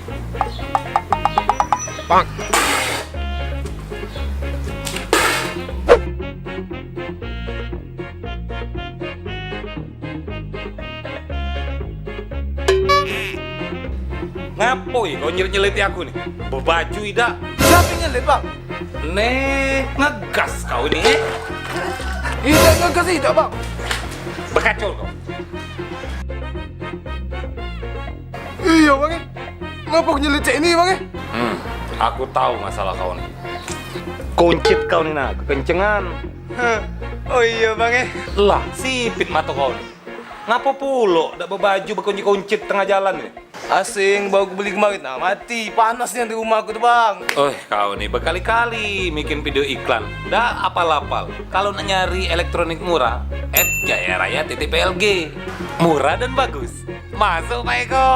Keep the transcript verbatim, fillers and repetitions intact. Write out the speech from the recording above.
Bang. Ngapoi kau nyelit-nyeliti aku ni? Bebaju idak? Siapo yang nyelit, Bang? Neh, ngegas kau ni, eh? Idak ngegas idak, Bang. Bekacau kau. Iyo, Bang, eh. Ngapo nyelit cak ini, Bang, eh? Hmm, aku tahu masalah kau ni. Kuncit kau ni, nah, kekencengan. Heh. Oh iyo, Bang, eh. Lah, sipit mato kau ni. Ngapo pulo dak bebaju bekuncit-kuncit tengah jalan ni? Asing, baru ku beli kemarin, nah, mati. Panas nian di rumah aku tu, Bang. Oi, kau ni berkali-kali bikin video iklan. Dak apal-apal. Kalau nak nyari elektronik murah, at jaya raya titik P L G. Murah dan bagus. Masuk, Pak Eko.